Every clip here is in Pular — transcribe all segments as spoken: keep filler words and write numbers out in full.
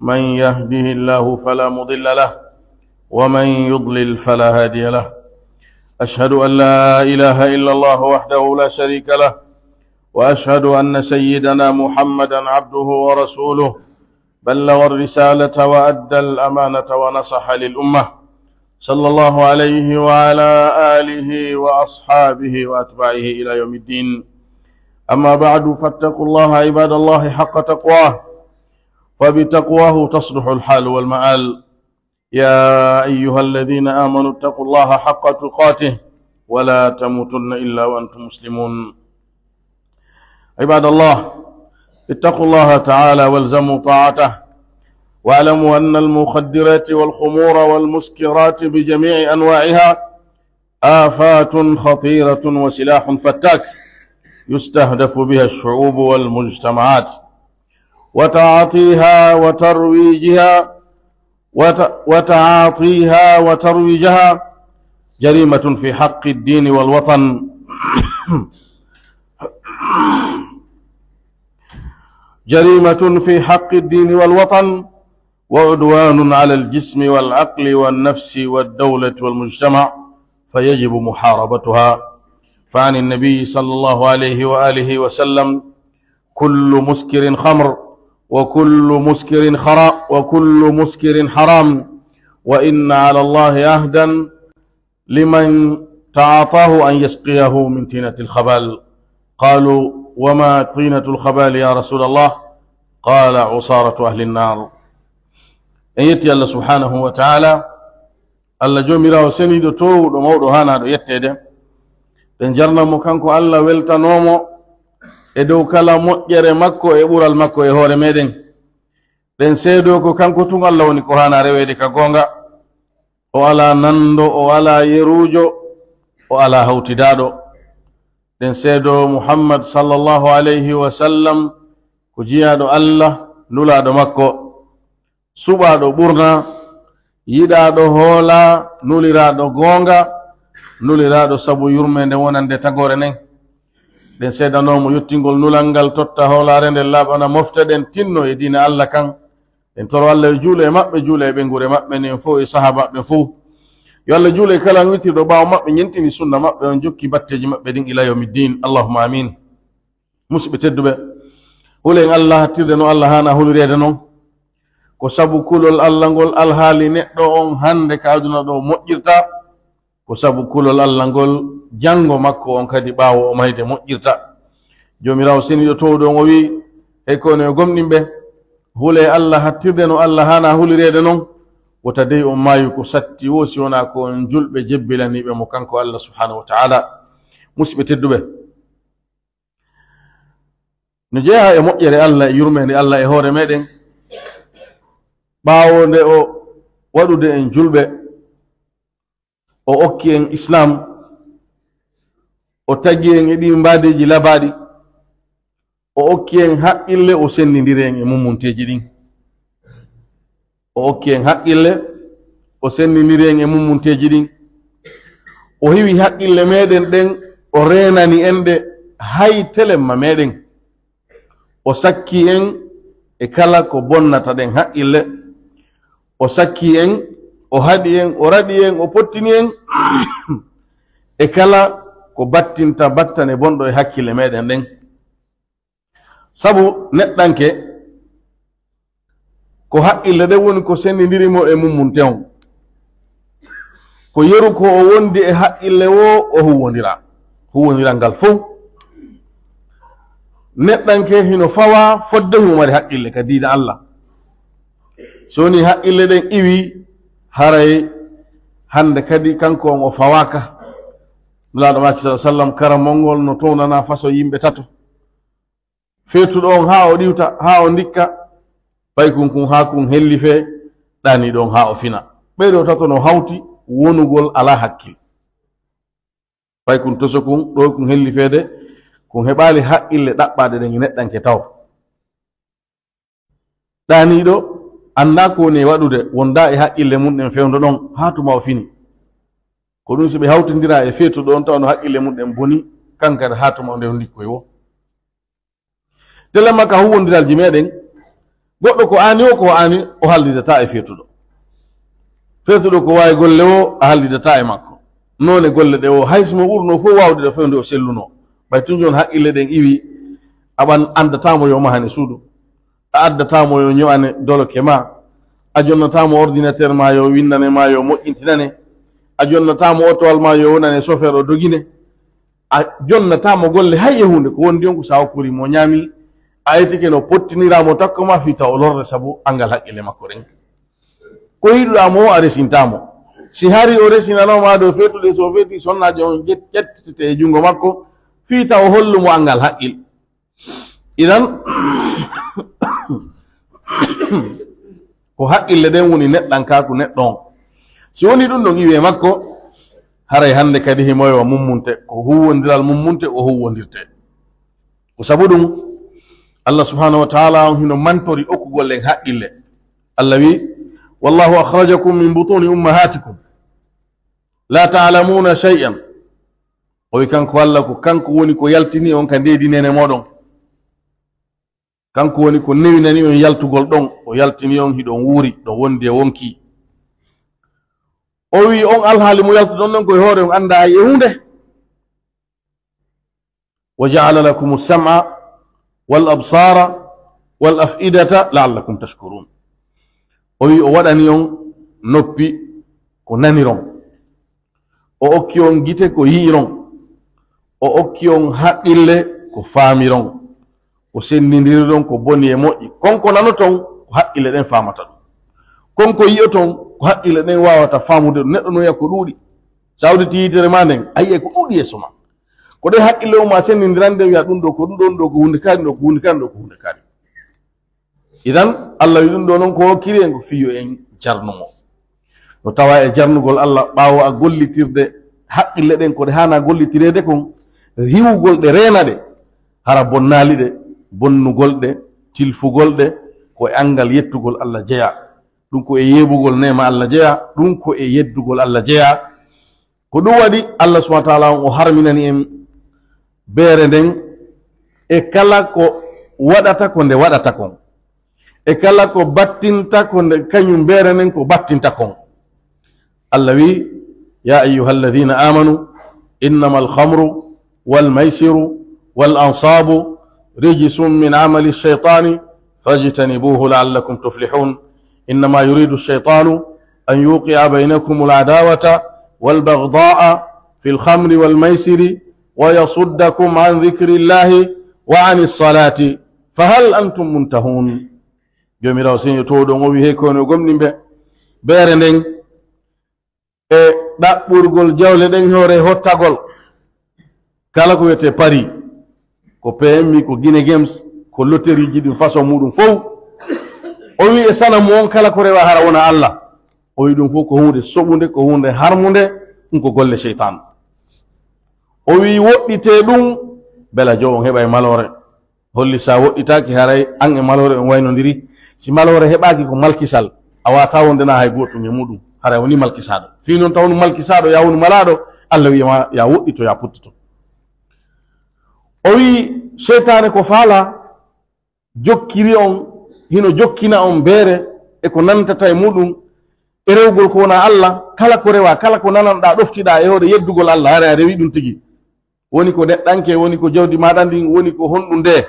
من يهده الله فلا مضل له، ومن يضلل فلا هادي له. أشهد أن لا إله إلا الله وحده لا شريك له، وأشهد أن سيدنا محمدا عبده ورسوله، بلغ الرسالة وأدى الأمانة ونصح للأمة، صلى الله عليه وعلى آله وأصحابه وأتباعه إلى يوم الدين. أما بعد، فاتقوا الله عباد الله حق تقواه، فبتقواه تصلح الحال والمآل. يا أيها الذين آمنوا اتقوا الله حق تقاته ولا تموتن إلا وأنتم مسلمون. عباد الله، اتقوا الله تعالى والزموا طاعته، واعلموا أن المخدرات والخمور والمسكرات بجميع أنواعها آفات خطيرة وسلاح فتاك يستهدف بها الشعوب والمجتمعات، وتعاطيها وترويجها وت-، وتعاطيها وترويجها جريمة في حق الدين والوطن. جريمة في حق الدين والوطن، وعدوان على الجسم والعقل والنفس والدولة والمجتمع، فيجب محاربتها. فعن النبي صلى الله عليه وآله وسلم: كل مسكر خمر، وكل مسكر خرا-، وكل مسكر حرام، وإن على الله عهدا لمن تعاطاه أن يسقيه من طينة الخبال. قالوا: وما طينة الخبال يا رسول الله؟ قال: عصارة أهل النار. En yetti Allah subhanahu wa ta'ala, Allah Joomiraawo seniiɗo, toowuɗo, mawɗo, haanaaɗo yetteede. Ɗen jarnan mo kanko Allah, weltanoo mo e dow kala moƴƴere makko e ɓural makko e hoore meɗen. Ɗen seedoo ko kanko tun Allah woni ko haanaa reweede ka goonga. O alaa nanndo, o alaa yeruujo, o alaa hawtidaaɗo. Ɗen seedoo Muhammad sallallahu alayhi wa sallam ko jiyaaɗo Allah, nulaaɗo makko, suɓaaɗo ɓurnaa, yiɗaaɗo hoolaa, nuliraaɗo goonga, nuliraaɗo sabu yurmeende wonande tagoore nden. Ɗen seedanoo mo yottingol nulal ngal, totta hoolaare nden, laaɓana mofte ɗen, tinno e diina Allah kan. En toro Allah yo juulu e maɓɓe, juula e ɓeynguure maɓɓe nden fow e sahaabaaɓe ɓen fow. Yo Allah juulu e kala on witirɗo ɓaawo maɓɓe, ɲentini sunna maɓɓe on, jokki batteeji maɓɓe ɗin ila yawmi ddin. Allahumma amin. Musidɓe tedduɓe, hulen Allah hattirde no Allah haana hulireede non. Ko sabu kulol Allah ngol alhaali neɗɗo on hande ka aduna ɗo moƴƴirta. Ko sabu kulol Allah ngol, janngo makko on kadi ɓaawo o mayde moƴƴirta. Joomiraawo seniiɗo toowuɗo on o wi'i, hey ko onon yo gomɗinɓe, hulee Allah hattirde no Allah haana hulireede non, wota dey on maayu ko satti woo si wonaa ko on julɓe jebbilaniiɓe mo kanko Allah subhanahu wa ta'ala. Musidɓe tedduɓe, no jeyaa e moƴƴere Allah e yurmeende Allah e hoore meɗen, ɓaawo nde o waɗude en julɓe, o okki en Islaam, o tagi en e ɗii mbaadeeji labaaɗi, o okki en haqqille, o senndindiri en e mummunteeji ɗin. O okki en haqqille, o senndindiri en e mummunteeji ɗin. O hiwi haqqille meɗen ɗen, o reenani en ɗe hay telemma meɗen. O sakkii en e kala ko bonnata ɗen haqqille. O sakkii en, o haɗi en, o raɗi en, o pottini en e kala ko battinta battane bonɗo e hakkille meɗen ɗen. Sabu neɗɗanke, ko haqqille ɗen woni ko senndindiri mo e mummunte on. Ko yeru ko o wondi e haqqille woo, o huwwondira. Huwwondiral ngal fow. Neɗɗanke hino fawaa fodde himo mari haqqille ka diina Allah. So wonii haqqille ɗen iwii, haray hande kadi kanko on o fawaaka. Nulaaɗo maaki, sallallahu alaihi wasallam, karamol ngol no townanaa faso yimɓe tato. Feetuɗo on haa o ɗiwta, haa o ndikka, paykun kun haa kun hellifee, ɗaaniiɗo on haa o fina. Ɓee ɗoo tato no hawti wonugol alaa hakkil. Paykun tosokun, ɗoo kun hellifeede, kun heɓaali haqqille ɗaɓɓaaɗe ɗen e neɗɗanke taw. Ɗaaniiɗo anndaa ko woni e waɗude, wondaa e haqqille mun ɗen fewndo ɗon haa tuma o fini. Ko ɗun si ɓe hawtindiraa e feetuɗo on tawa no haqqille mun ɗen boni, kan kadi haa tuma o nde ndikkoy woo. Telemma ka huwwondiralji meɗen, Goɗɗo ko aani o, ko aani o hallidataa e feetuɗo. Feetuɗo ko waawi golle o, a hallidataa e makko. Noone golle ɗe o, hay si mo ɓurno fof waawde ɗe fof nde o sellunoo. Ɓay tun jooni haqqille ɗen iwi, a ɓan-, anndataa mo yo mahane suudu. A addataa mo yo ño'ane doloke ma. A jonnataa mo ordinateur ma yo winnane ma yo moƴƴintinane. A jonnataa mo otowal ma yo wonane chauffeur o dogine. A jonnataa mo golle hay e huunde, ko wondi on ko sa okkori mo ñaami, a etike no pottiniraa mo takko ma fii taw o lorre sabu anngal haqqille makko ɗen. Ko yiɗuɗaa mo o, a resintaa mo. Si hari o resinanoo ma dow feetude, so o feeti sonnaajo on ƴet-, ƴettete e junngo makko, fii taw o hollu mo anngal haqqil. Idan, ko haqqille ɗen woni neɗɗankaaku neɗɗo on. Si woni ɗun ɗon iwi e makko, haray hannde kadi himo e wa mummunte, ko huuwondiral mummunte o huuwondirte. Ko sabu ɗun, Allah subhanahu wa ta'ala on hino mantori okkugol en haqqille. Allah wi, "Wallahu akhrajakum min butuni ummahatikum la ta'lamuna shay'an." O wi kanko Allah ko kanko woni ko yaltini on ka ndeedi nene moɗon. Kanko woni ko newinani on yaltugol ɗon, o yaltini on hiɗon wuuri, ɗon wondi e wonkii. O wi on alhaali mo yaltuɗon ɗon ko e hoore on anndaa hay e huunde. "Wa ja'ala lakumu sam'a wal absara wal af'idata la'allakum tashkurun." O wi o waɗani on noppi ko naniron. O okki on gite ko yi'iron. O okki on haqqille ko faamiron. Ko senndindiriron ko boni e moƴƴi. Kon ko nanoton, ko haqqille ɗen faamata ɗum. Kon ko yi'oton, ko haqqille ɗen waawata faamude ɗum. Neɗɗo no yi'a ko ɗuuɗi. Sa udditi yitere ma nden, a yi'ay ko ɗuuɗi yeeso ma. Ko ɗe haqqille on ma senndindirande wi'a ɗum ɗo ko ɗum ɗon ɗo ko huunde kaari, ɗo ko huunde kaari, ɗo ko huunde kaari. Idan, Allah wi ɗum ɗo non ko hokkiri en ko fii yo en jarnu mo. No tawa e jarnugol Allah ɓaawo a gollitirde haqqille ɗen ko ɗe haana gollitireede kon, riiwugol ɗe reena ɗe, hara bonnaali ɗe, bonnugol ɗe, tilfugol ɗe, ko e anngal yettugol Allah jeyaa. Ɗum ko e yeebugol neema Allah jeyaa, ɗum ko e yeddugol Allah jeyaa. Ko ɗum waɗi Allah subhanahu wa ta'ala on o harminani en beere nden e kala ko waɗata ko nde waɗata kon, e kala ko battinta ko nde kañum beere nden ko battinta kon. Allah wi, "Ya ayyuhalladhina amanu, innamal khamru wal maysiru wal ansabu rijsun min amali shaytani fajtanibuhu la'allakum tuflihun. Innama yuridu shaytanu an yuqi'a baynakumul adawata wal baghda'a fil khamri wal maisiri wa yasuddakum an dhikrillahi wa anis salati fahal antum muntahun." Joomiraawo Senyotooɗo on o wi'i, "Hey ko no gomɗinɓe, beere nden e ɗaɓɓurgol jawle ɗen hoore hottagol kala ko wiyetee pari, ko P M I, ko Guinée Games, ko loteriiji ɗin façon muɗum fow." O wi'i e sanamu on kala ko rewa hara wona Allah. O wi'i ɗum fow ko huunde soɓunde, ko huunde harmunde, ɗum ko golle seytaan. O wi'i woɗɗitee ɗum, bela jo on heɓa e maloore. Holli sa woɗɗitaaki haray an e maloore on waynondiri. Si maloore heɓaaki ko malkisal, a waawataa wonde na hay gootun e muɗum. Haray woni malkisaaɗo. Fii non taw woni malkisaaɗo, ya woni malaaɗo, Allah wi'i ma ya woɗɗito, ya pottito. O wi'i seytaane ko faala, jokkiri on, hino jokkina on beere e ko nantata e muɗum, e rewgol ko wona Allah, kala ko rewa, kala ko nananɗaa, ɗoftiɗaa e hoore yeddugol Allah, haray a rewi ɗum tigi. Woni ko neɗɗanke, woni ko jawdi maaɗa ndin, woni ko honɗum nde?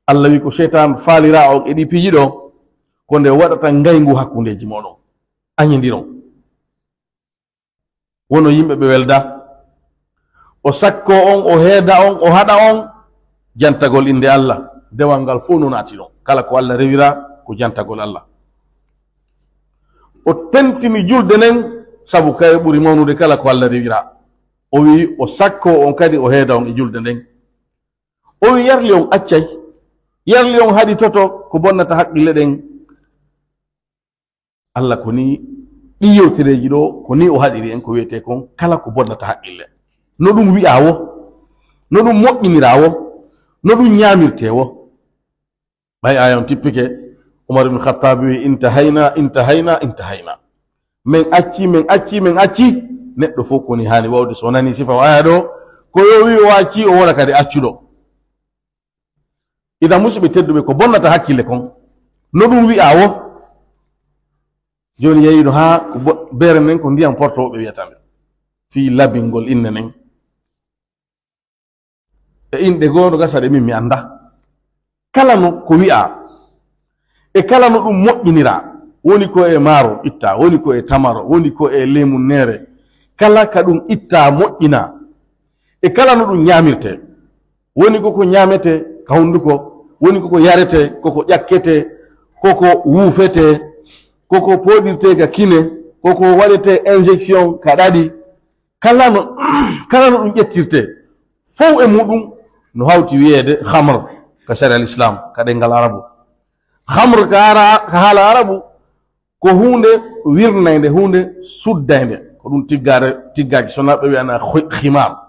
Allah wi ko seytaan faalira on e ɗi piiji ɗo, ko nde waɗata ngayngu hakkundeeji mooɗon, añindiron. Wono yimɓe ɓe welda. O sakko on, o heeda on, o haɗa on jantagol innde Allah. Dewal ngal fow no naati ɗon. Kala ko Allah rewira, ko jantagol Allah. O tentini julde nden, sabu kaye ɓuri mawnude kala ko Allah rewira. O wi'i, o sakko on kadi, o heeda on e julde nden. O wi'i, yarli on accay, yarli on haɗitoto ko bonnata haqqille ɗen. Allah ko ni ɗi yewtereeji ɗo, ko ni o haɗiri en ko wi'etee kon kala ko bonnata haqqille. No ɗum wi'aa wo, no ɗum moƴƴiniraa wo, no ɗum ñaamirtee wo. Ɓay aaya on tippike, Umar ibn Khattab wi'i, "Intahayna, intahayna, intahayna." Men acci, men acci, men acci. Neɗɗo fow ko ni haani wawde so nani sifa o aaya ɗo, ko yo wi'i o acci, o wona kadi accuɗo. Idan, musidɓe tedduɓe, ko bonnata hakkille kon, No ɗum wi'aa wo, jooni yeeyino haa ko bo-, beere nden ko ndiyam porto ɓe wi'ata nde, fii labingol inne nden. E inɗe goo no gasa ɗe min mi annda. Kala no ko wi'aa, e kala no ɗum moƴƴiniraa, woni ko e maaro ittaa, woni ko e tamaro, woni ko e leemunneere, kala ka ɗum ittaa moƴƴinaa, e kala no ɗum ñaamirtee, woni ko ko ñaametee ka hunnduko, woni ko ko yaretee, ko ko ƴakketee, ko ko wuufetee, ko ko pooɗirtee ka kine, ko ko waɗetee injection ka ɗaɗi, kala no, kala no ɗum ƴettirtee, fow e muɗum no hawti wi'eede khamr ka sharia al-Islam, ka ɗemngal Arabu. Khamr ka ara-, ka haala Arabu, ko huunde wirnaynde, huunde suddaynde. Ko ɗum tiggaare, tiggaaki, so naa ɓe wi'ana khi-, khimar.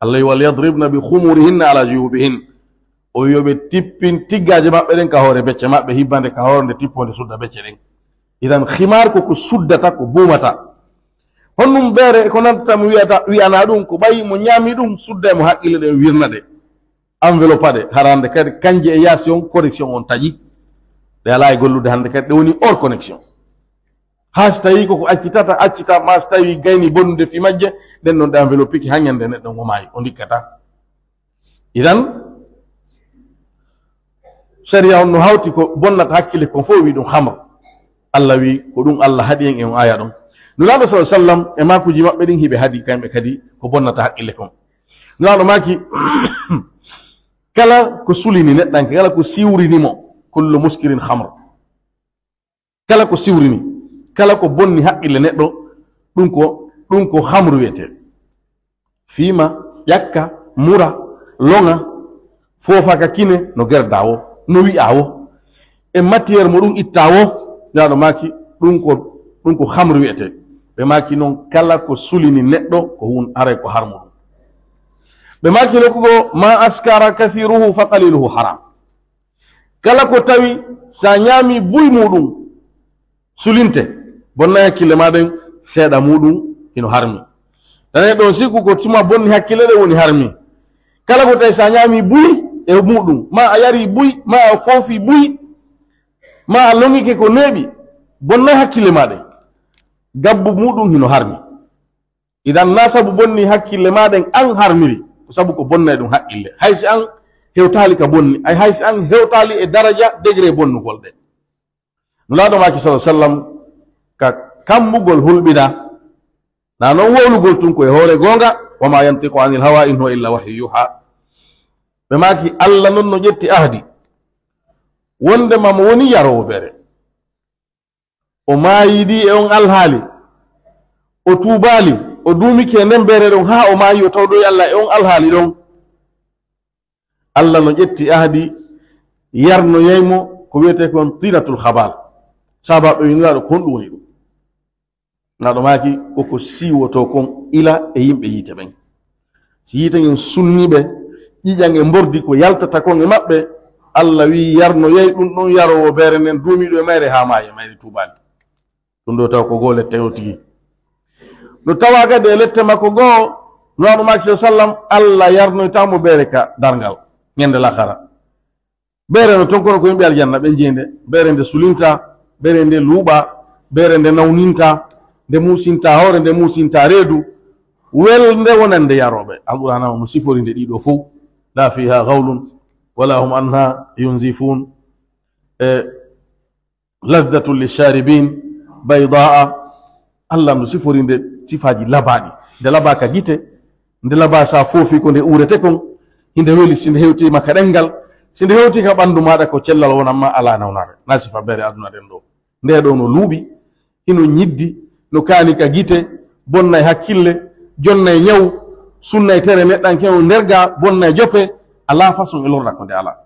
Allah wi, "Wal yadribna bi khumurihinna ala juyubihin." O wi, "Yo ɓe tippin tiggaaje maɓɓe ɗen ka hoore becce maɓɓe, hibbande ka hoore nde tippoo nde sudda becce ɗen." Idan, khimar ko ko suddata, ko buumata. Honɗum beere e ko nantata mo wi'ata, wi'anaa ɗum, ko ɓay mo ñaami ɗum, sudda e mo haqqille ɗen, wirna ɗe, enveloppa ɗe, hara hannde kadi kanje e yaasi on connexion on taƴi. Ɗe alaa e gollude hannde kadi, ɗe woni hors connexion. Haa si tawii ko ko accitata, accita, maa si tawii gayni bonnude fii majje, ɗen non ɗe enveloppiki haa ñande neɗɗo ngo maayi, o ndikkataa. Idan, sharia on no hawti ko bonnata hakkille kon fof, wi ɗum khamr. Allah wi ko ɗum Allah haɗi en e on aya ɗon. Nulaaɗo sallallahu alaihi wasallam e maakuuji maɓɓe ɗin hiɓe haɗi kamɓe kadi ko bonnata haqqille kon. Nulaaɗo maaki, kala ko sulini neɗɗanke, kala ko siwrini mo, kullu muskirin khamr. Kala ko siwrini, kala ko bonni haqqille neɗɗo, ɗum ko, ɗum ko khamru wiyetee. Fiima, ƴakka, mura, loŋa, foofa ka kine, no gerdaa wo, no wi'aa wo. E matière mo ɗum ittaa wo, Nulaaɗo maaki, ɗum ko, ɗum ko khamru wiyetee. Ɓe maaki non, kala ko sulini neɗɗo, ko hun aray ko harmu ɗum. Ɓe maaki nokku goo, "Ma askara kathiruhu fa qaliluhu haram." Kala ko tawi sa ñaami buy muɗum, sulinte, bonnay hakkille maa ɗen, seeɗa muɗum hino harmi. Nane ɗon, siku ko tuma bonni hakkille ɗen woni harmi. Kala ko tawi sa ñaami buy e muɗum, ma a yari buy, ma a foofi buy, ma a loŋike ko neeɓi, bonnay hakkille maa ɗen, gabbu muɗum hino harmi. Idan, na sabu bonni hakkille maa ɗen an harmiri, ko sabu ko bonnay ɗum haqqille. Hay si an hewtaali ka bonni, ay, hay si an hewtaali e daraja, degré bonnugol ɗe. Nulaaɗo maaki, sallallahu alaihi wasallam, ka kambugol hulɓina, na non wowlugol tun ko e hoore goonga, "Wa ma yantiqu anil hawa in huwa illa wahyu yuha." Ɓe maaki, Allah non no ƴetti ahdi, wondema mo woni yaroowo beere. O maayidi e on alhaali. O tuubaali, o duumike e nden beere ɗon haa o maayi, o tawɗoyi Allah e on alhaali ɗon. Allah no ƴetti ahdi, yarnoyay mo ko wi'etee kon tinatul khabal. Sahaabaaɓe wi, "Nulaaɗo, ko honɗum woni ɗum?" Nulaaɗo maaki, "Ko ko siiwotoo kon ila e yimɓe yiite ɓen." Si yiite ngen sunnii ɓe, ƴiƴan e mbordi ko yaltata kon e maɓɓe, Allah wi'i, "Yarnoyay ɗum ɗon yaroowo beere nden duumiiɗo e mayre haa maayi, e mayre tuubaali." Ɗum ɗo taw ko goo lette o tigi. No tawa kadi e lette makko goo, Nulaaɗo maaki, sallallahu alaihi wasallam, Allah yarnoytaa mo beere ka darngal, ñande lahara. Beere no ton kono ko yimɓe aljanna ɓen jeyi nde. Beere nde sulinta, beere nde luuɓa, beere nde nawninta, nde musinta hoore, nde musinta reedu. Welde wonande yarooɓe. Alqur'aana o no sifori nde ɗiɗo fow. "La fiha ghawlun, wala hum anha yunzifun." E "Ladhatun lisharibin, baydaa." Allah no sifori nde sifaaji labaaɗi. Nde labaa ka gite, nde labaa sa foofi ko nde uurete kon, hinde weli si nde hewtiima ka ɗemngal, si nde hewti ka ɓanndu maaɗa ko cellal wonan ma, alaa nawnaare. Na sifa beere aduna ɗen ɗo. Nde ɗo no luuɓi, hino ñiddi, no kaani ka gite, bonnay hakkille, jonnay ñaw, sunnay tere neɗɗanke on nder ga, bonnay jope, alaa façon e lorra ko nde alaa.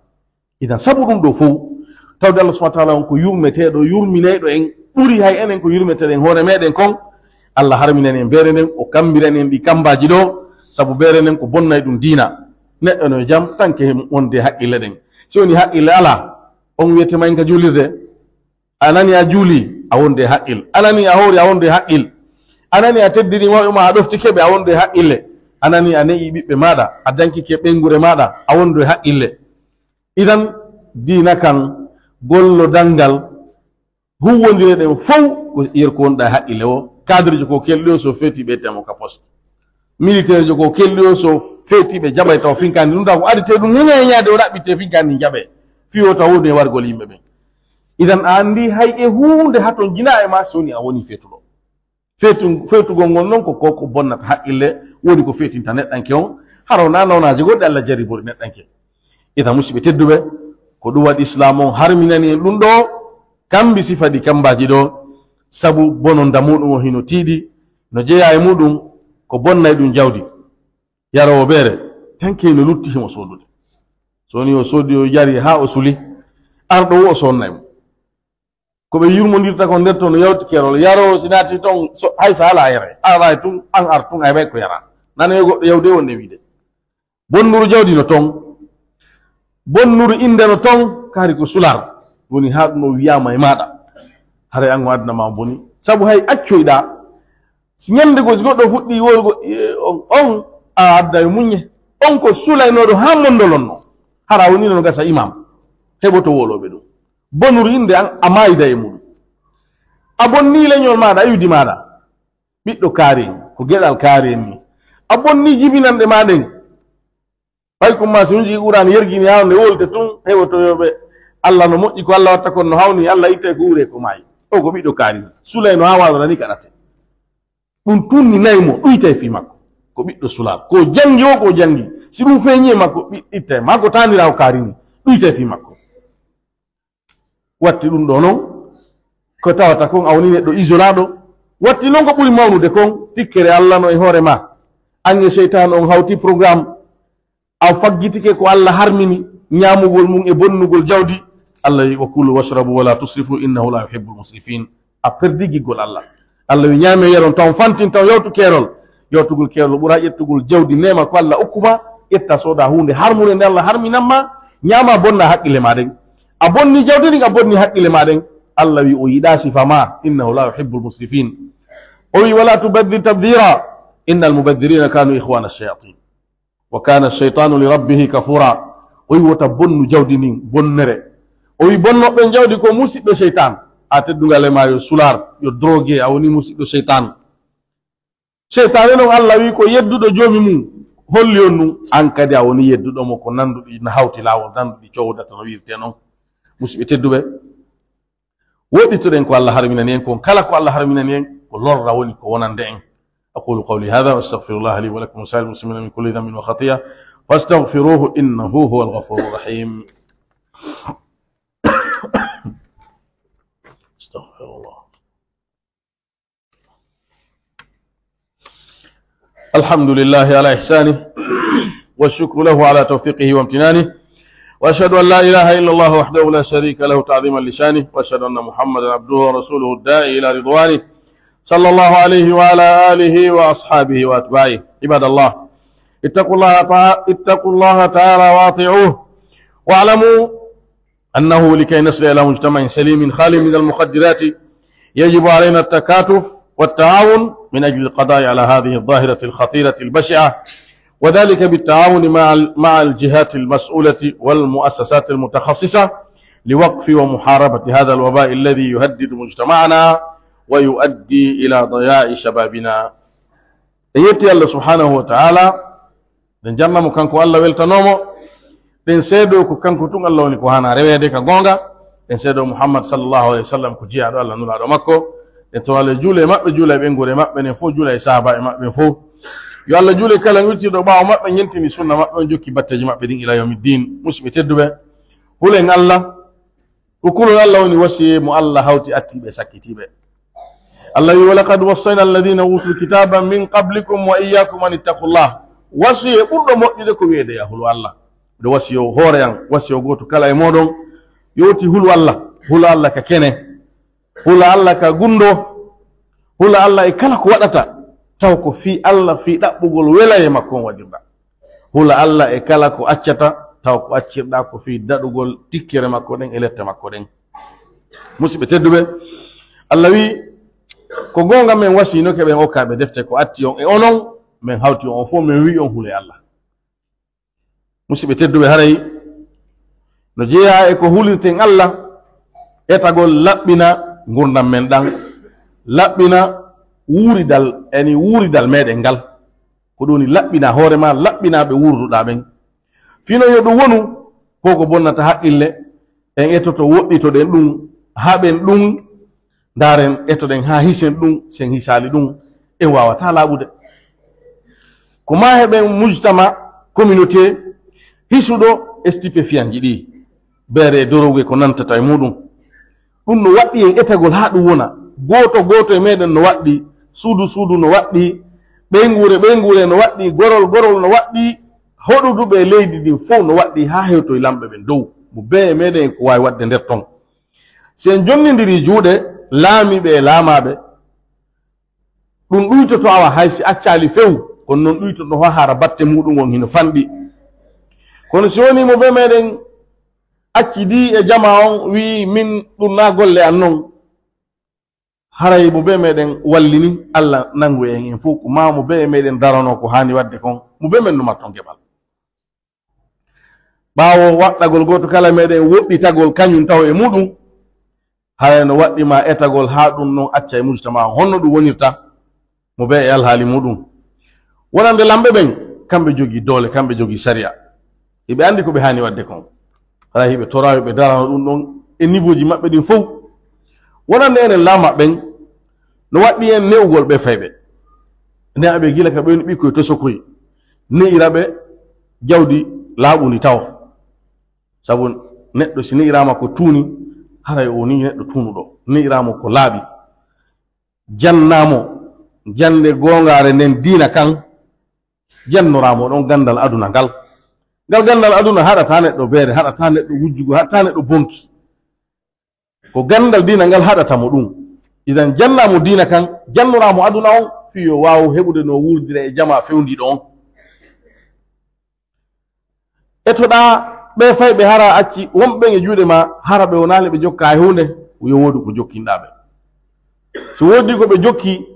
Idan, sabu ɗum ɗo fow, tawde Allah subhanahu wa ta'ala on ko yurmeteeɗo, yurminayɗo en, ɓuri hay enen ko yurmeteɗen hoore meɗen kon. Allah harminani en beere nden, o kambirani en ɗi kambaaji ɗo, sabu beere nden ko bonnay ɗum diina. Neɗɗo no e jam, tanke wonde haqqille ɗen. Si woni haqqille alaa, on wiyete ma en ka juulirde, a nani a juuli, a wonde haqqil. A nani a hoori, a wonde haqqil. A nani a teddini mawɓe ma, a ɗoftike ɓe, a wonde haqqille. A nani a ne'i ɓiɓɓe maaɗa, a dankike ɓeynguure maaɗa, a wonde haqqille. Idan, diina kan, gollodal ngal, huuwondire ɗen fow ko yer ko wonɗa e haqqille o. Cadre jo ko kelɗi o so feeti ɓe temo ka poste. Militaire jo ko kelɗi o so feeti ɓe jaɓay taw finkandi ɗum taw ko adite ɗum heña heñade o raɓɓitte finkandi jaɓe. Fiyo taw woni e wargol yimɓe ɓen. Idan a andi hay e huunde haton jina e ma so woni a woni feetuɗo. Feetu-, feetugol ngol non ko, ko, ko bonnata haqqille, woni ko feetinta neɗɗanke on, hara wonaa nawnaaje goɗɗe Alla jarribori neɗɗanke. Ita musiɓɓe tedduɓe, ko ɗum waɗi Islaam on harminani en ɗum ɗoo, kambi sifa ɗi kambaaji ɗoo, sabu bononda muɗum on hino tiiɗi, no jeyaa e muɗum ko bonnay ɗum jawdi. Yaroowo beere, tanke no lutti himo soodude. So woni o soodi, o yari haa o suli, arɗo wo o sonnay mo. Ko ɓe yurmondirta kon nder ton no yawti kerol. Yaroowo si naati ton, so, hay so alaa yere, alaa e tun, an ar tun, ay bay ko yara. Nana yo goɗɗo yawde wonde wiide. Bonnuru jawdi no ton. Bonnuru innde no ton, kaari ko sular. Woni haa ɗum o wiyaama e maaɗa. Haray an o aduna ma boni. Sabu hay accoyɗaa. Si ñande goo, si goɗɗo fuɗɗi wowlugo, eh, on, on, a adda e muññe. On ko sulaynooɗo haa mondolonno. Hara woni no gasa imam. Heɓoto wowlooɓe ɗum. Bonuru innde an, a maayda e muɗum. A bonnii leñol maaɗa, iwdi maaɗa. Ɓiɗɗo kaari en, ko geɗal kaari en ni. A bonnii jibinanɗe maa ɗen. Ɓay kun maa si hunji Qur'aan yergini haa nde wolte tun, heɓotoyooɓe Alla no moƴƴi ko Alla watta kon no hawni, Alla ittay ko uuree ko maayi. O ko ɓiɗɗo kaari. Sulay no haa waawra ni kaɗate. Ɗum tunni nay mo, ɗuytay fii makko. Ko ɓiɗɗo sulaar. Ko janngi o, ko janngi. Si ɗum feeñi e makko, ɓi-, ittay. Maa ko taaniraawo kaari ni, ɗuytay fii makko. Watti ɗum ɗoo non, ko tawata kon a woni neɗɗo isolaaɗo. Watti non ko ɓuri mawnude kon, tikkere Alla no e hoore maa. An e seytaane on hawti programme. A faggitike ko Alla harmini, ñaamugol mum e bonnugol jawdi. Alla wi, "Wa kulu washrabu wa la tusrifu, innahu la yuhibbul musrifin." A perdi giggol Alla. Alla wi, "Ñaame yeron taw fantin taw yawtu keerol." Yawtugol keerol ɓura ƴettugol jawdi neema ko Alla okkuma, ƴetta sooda huunde harmunde nde Alla harminan ma, ñaama bonna haqqille ma ɗen. A bonni jawdi ndin, a bonni haqqille ma ɗen. Alla wi, o yiɗa sifa ma, "Innahu la yuhibbul musrifin." O wi, "Wa la tubaddir tabdira, innal mubaddirina kanu ikhwana shayatin." "Wa kana shaytanu li rabbihi kafura." O wi, "Wota bonnu jawdi ndin, bonnere." O wi, "Bonnoɓe jawdi ko musiɓɓe seytan." A teddungal e ma yo sular, yo drogue, a woni musiɗɗo seytan. Seytaane non Alla wi ko yedduɗo joomi mum. Holli on ɗum? An kadi a woni yedduɗo mo ko nanduɗi, na hawti laawol nanduɗi cowdata no wiirte non. Musiɓɓe tedduɓe, woɗɗitoɗen ko Alla harminani en kon. Kala ko Alla harminani en, ko lorra woni ko wonande en. أقول قولي هذا وأستغفر الله لي ولكم ولسائر المسلمين من كل ذنب وخطيئة فاستغفروه إنه هو الغفور الرحيم. أستغفر الله. الحمد لله على إحسانه والشكر له على توفيقه وامتنانه، وأشهد أن لا إله إلا الله وحده لا شريك له تعظيما لشانه، وأشهد أن محمدا عبده ورسوله الداعي إلى رضوانه، صلى الله عليه وعلى آله وأصحابه وأتباعه. عباد الله، اتقوا الله تع-، اتقوا الله تعالى وأطيعوه، واعلموا أنه لكي نصل إلى مجتمع سليم خال من المخدرات، يجب علينا التكاتف والتعاون من أجل القضاء على هذه الظاهرة الخطيرة البشعة، وذلك بالتعاون مع ال-، مع الجهات المسؤولة والمؤسسات المتخصصة لوقف ومحاربة هذا الوباء الذي يهدد مجتمعنا ويؤدي إلى ضياع شبابنا. En yetti Allah subhanahu wa ta'ala, ɗen jarna mo kanko Allah weltanoo mo, ɗen seedoo ko kanko tun Allah woni ko haanaa reweede ka goonga, ɗen seedoo Muhammad sallallahu alaihi wa sallam ko jiyaaɗo Allah nulaaɗo makko, ɗen toro Allah juula e maɓɓe, juula e ɓeynguure maɓɓe nden fow, juula e sahaabaaɓe maɓɓe ɓen fow. Yo Allah juule kala wittirɗo ɓaawo maɓɓe, ñentini sunna maɓɓe on, jokki batteeji maɓɓe ɗin ila yawmiddin. Musiɓɓe tedduɓe, hulen Allah, ko kulol Allah woni wasiyee mo Allah hawti attiiɓe e sakkitiiɓe. Allah wi, "Wa laqad wassayna alladhina utul kitaba min qablikum wa iyyakum an ittaqullah." Wasiyee ɓurɗo moƴƴude ko wi'ede ya hulu Allah. Miɗo wasiyoo hoore an, wasiyoo gooto kala e mooɗon, yo woti hulu Allah, hula Allah ka kene, hula Allah ka gundo, hula Allah e kala ko waɗata, taw ko fii Allah, fii ɗaɓɓugol welayee makko on waɗirɗa. Hula Allah e kala ko accata, taw ko accirɗa ko fii daɗugol tikkere makko ɗen e lette makko ɗen. Musiɓɓe tedduɓe, Allah wi, "Ko goonga men wasiinoke ɓen okkaaɓe defte ko atti on e onon, men hawti on fow, men wi on hule Allah." Musiɓɓe tedduɓe, haray no jeyaa e ko hulirten Allah, Etagol laɓɓina ngurndan men ɗan, laɓɓina wuuridal, yani wuuridal meɗen ngal. Ko ɗun woni laɓɓina hoore maa, laɓɓina ɓe wuurduɗaa ɓen. Fii non yo ɗun wonu ko ko bonnata haqqille, en etoto, woɗɗitoɗen ɗun, haɓen ɗun, ndaaren, etoɗen haa hisen ɗun, si en hisaali ɗun, en waawataa laaɓude. Ko maa heɓen mujtama, communauté, hisuɗo stupéfiantji ɗi, beere e dorogu e ko nantata e muɗum. Ɗun no waɗɗii en etagol haa ɗun wona. Gooto gooto e meɗen no waɗɗii, suudu suudu no waɗɗii, ɓeynguure ɓeynguure no waɗɗii, gorol gorol no waɗɗii, hoɗuduɓe e leydi ndin fow no waɗɗii haa hewtoy lamɓe ɓen dow. Mo bee e meɗen e ko waawi waɗde nder ton. Si en jonnindirii juuɗe laamiiɓe e laamaaɓe, ɗun ɗuytoto awa hay si accaali few, kono non ɗuytoto haa hara batte muɗum on hino fanɗi. Kono si wonii mo bee meɗen accidi e jamaa on, wi'i, "Min, ɗun naa golle an non," haray mo bee meɗen wallini, Alla nangu en en fow, ko maa mo bee meɗen daranoo ko haani waɗde kon, mo bee men no marton geɓal. Ɓaawo waɗɗagol gooto kala meɗen woɗɗitagol kañun taho e muɗum, haray no waɗɗi maa etagol haa ɗun non acca e mujtama on. Honno ɗun wonirta? Mo bee e alhaali muɗum. Wonande lamɓe ɓen, kamɓe jogii doole, kamɓe jogii sariya. Hiɓe anndi ko ɓe haani waɗde kon. Haray hiɓe toraa yo ɓe darano ɗun ɗon e niveauji maɓɓe ɗin fow. Wonande enen laamaaɓe ɓen, no waɗɗi en ne'ugol ɓee fayɓe. Ne'a ɓe gila ka ɓe woni ɓikkoy tosokoy. Ne'ira ɓe jawdi laaɓundi tawo. Sabu neɗɗo si ne'iraama ko tuuni, haray o wonii neɗɗo tuunuɗo. Ne'iraama ko laaɓi. Jannaa mo jannde goongaare nden diina kan, jannoraa mo ɗon ganndal aduna ngal. Ngal ganndal aduna haɗataa neɗɗo beere, haɗataa neɗɗo wujjugo, haɗataa neɗɗo bonki. Ko ganndal diina ngal haɗata mo ɗun. Idan jannaa mo diina kan, jannoraa mo aduna on, fii yo waawu heɓude no wuurdira e jamaa fewndiiɗo on. Etoɗaa ɓee fayɓe hara acci wonɓe ɓen e juuɗe maa, hara ɓe wonaali ɓe jokkaa e huunde, yo woodu ko jokkinɗaa ɓe. Si woodii ko ɓe jokki,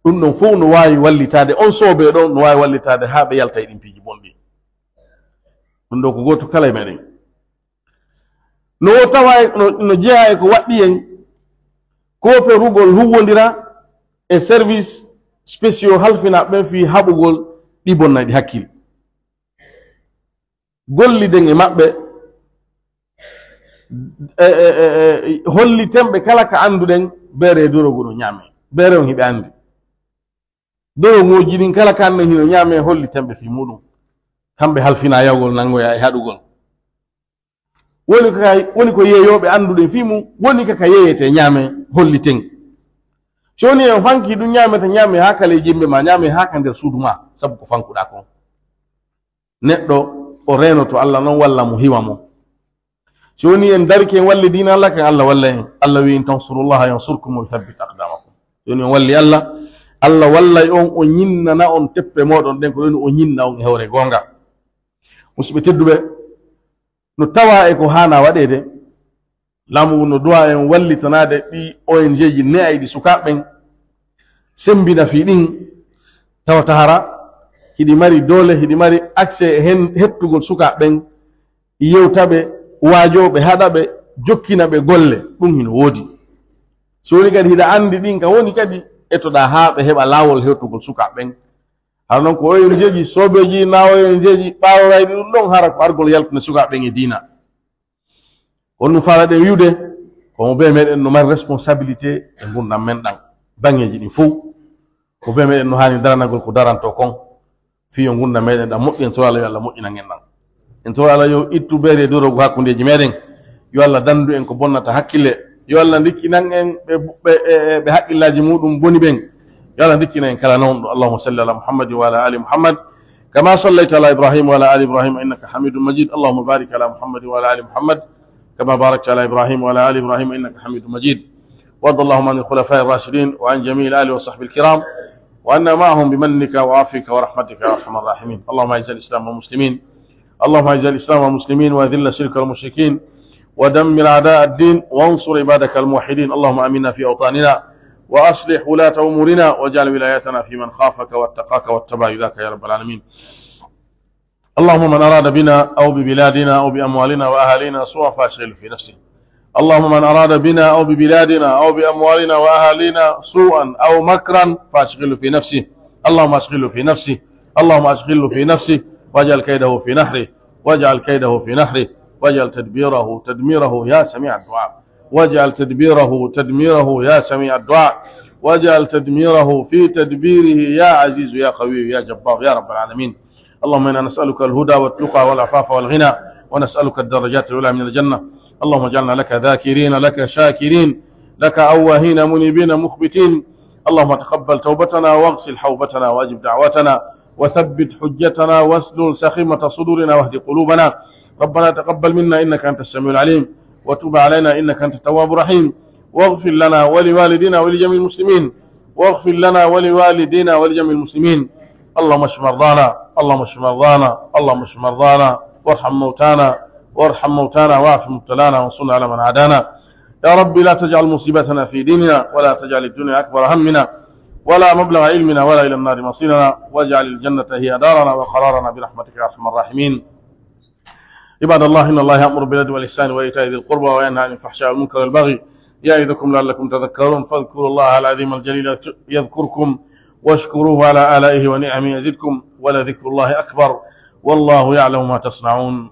ɗun ɗon fow no waawi wallitaade, on soobee ɗon no waawi wallitaade haa ɓe yalta e ɗin piiji bonɗi. Ɗun ɗoo ko gooto kala e meɗen. No wo tawa e, no, no jeyaa e ko waɗɗi en, kooperugol huuwondira e service spéciaux halfinaaɓe ɓen fii haɓugol ɗii bonnayɗi hakkil. Golliden e maɓɓe, e, e, e, e, holliten ɓe kala ka annduɗen, beere e dorogu no ñaamee. Beere on hiɓe anndi. Doroguuji ɗin kala ka annden hino ñaamee, holliten ɓe fii muɗum. Kamɓe halfinaa yahugol nanngoyaa e haɗugol. Woni ko kay, woni ko yeeyooɓe annduɗen fii mun, woni ka ka yeeyetee ñaamee, holliten. Si woni en fankii ɗun ñaamete, ñaamee haa ka ley jimɓe maa, ñaamee haa ka nder suudu maa, sabu ko fankuɗaa kon. Neɗɗo o reenoto Alla non walla mo hiwa mo. Si woni en darike en walli diina Alla kan, Alla walla en. Alla wi'i, "In tansurullaha yansurkum wa yuthabbit aqdamakum." Si woni en walli Alla, Alla wallay on, o ñinnana on teppe mooɗon ɗen, ko ɗun o ñinna on e hoore goonga. Musidɓe tedduɓe, no tawaa e ko haanaa waɗeede, laamu ngun no duwaa en wallitanaade ɗii O N G ji ne'ayɗi sukaaɓe ɓen, semmbina fii ɗin, tawata hara hiɗi mari doole, hiɗi mari accès e hen hettugol sukaaɓe ɓen, yewta ɓe, waajoo ɓe, haɗa ɓe, jokkina ɓe golle, ɗun hino woodi. Si woni kadi hiɗa anndi ɗin ka woni kadi, etoɗaa haa ɓe heɓa laawol hewtugol sukaaɓe ɓen. Hara non ko O N G ji, soobeeji na O N G ji ɓaarorayɗi ɗun ɗon, hara ko argol yaltinde sukaaɓe ɓen e diina. Ko ɗun faalaɗen wi'ude, ko mo bee meɗen no mari responsabilité e ngurndan men ɗan, baŋŋeeji ɗin fow. Ko bee meɗen no haani daranagol ko darantoo kon, fii yo ngurndan meɗen ɗan moƴƴu, en toroya Alla yo Alla moƴƴinan en ɗan. En toroya Alla yo ittu beere e dorogu hakkundeeji meɗen. Yo Alla danndu en ko bonnata hakkille. Yo Alla ndikkinan en ɓe, ɓe, ɓe, ɓe haqqillaaji muɗum boni ɓen. Yo Alla ndikkinan en kala nawnuɗo. اللهم صل على محمد وعلى آل محمد كما صليت على إبراهيم وعلى آل إبراهيم إنك حميد مجيد. اللهم بارك على محمد وعلى آل محمد كما باركت على إبراهيم وعلى آل إبراهيم إنك حميد مجيد. وارض اللهم عن الخلفاء الراشدين وعن جميع الآل والصحب الكرام وعنا معهم بمنك وعفوك ورحمتك يا أرحم الراحمين. اللهم أعز الإسلام والمسلمين. اللهم أعز الإسلام والمسلمين وأذل الشرك والمشركين ودمر أعداء الدين وانصر عبادك الموحدين. اللهم آمنا في أوطاننا وأصلح ولاة أمورنا واجعل ولايتنا في من خافك واتقاك واتبع رضاك يا رب العالمين. اللهم من أراد بنا أو ببلادنا أو بأموالنا وأهالينا سوءا فأشغله في نفسه اللهم من أراد بنا أو ببلادنا أو بأموالنا وأهالينا سوءا أو مكرا فأشغله في نفسه. اللهم أشغله في نفسه. اللهم أشغله في نفسه. واجعل كيده في نحره. واجعل كيده في نحره. واجعل تدبيره تدميره يا سميع الدعاء. واجعل تدبيره تدميره يا سميع الدعاء. واجعل تدميره في تدبيره يا عزيز يا قوي يا جبار يا رب العالمين. اللهم إنا نسألك الهدى والتقى والعفاف والغنى، ونسألك الدرجات العلى من الجنة. اللهم اجعلنا لك ذاكرين، لك شاكرين، لك أواهين منيبين مخبتين. اللهم تقبل توبتنا واغسل حوبتنا وأجب دعوتنا وثبت حجتنا واسلل سخيمة صدورنا واهد قلوبنا. ربنا تقبل منا إنك أنت السميع العليم، وتب علينا إنك أنت التواب الرحيم، واغفر لنا ولوالدينا ولجميع المسلمين، واغفر لنا ولوالدينا ولجميع المسلمين. اللهم اشف مرضانا، اللهم اشف مرضانا، اللهم اشف مرضانا، وارحم موتانا، وارحم موتانا، واعف مبتلانا، وانصرنا على من عادانا. يا رب، لا تجعل مصيبتنا في ديننا، ولا تجعل الدنيا أكبر همنا، ولا مبلغ علمنا، ولا إلى النار مصيرنا، واجعل الجنة هي دارنا وقرارنا برحمتك يا أرحم الراحمين. عباد الله، إن الله يأمر بالعدل والإحسان وإيتاء ذي القربى وينهى عن الفحشاء والمنكر والبغي يعظكم لعلكم تذكرون. فاذكروا الله العظيم الجليل يذكركم واشكروه على آلائه ونعمه يزدكم ولذكر الله أكبر والله يعلم ما تصنعون.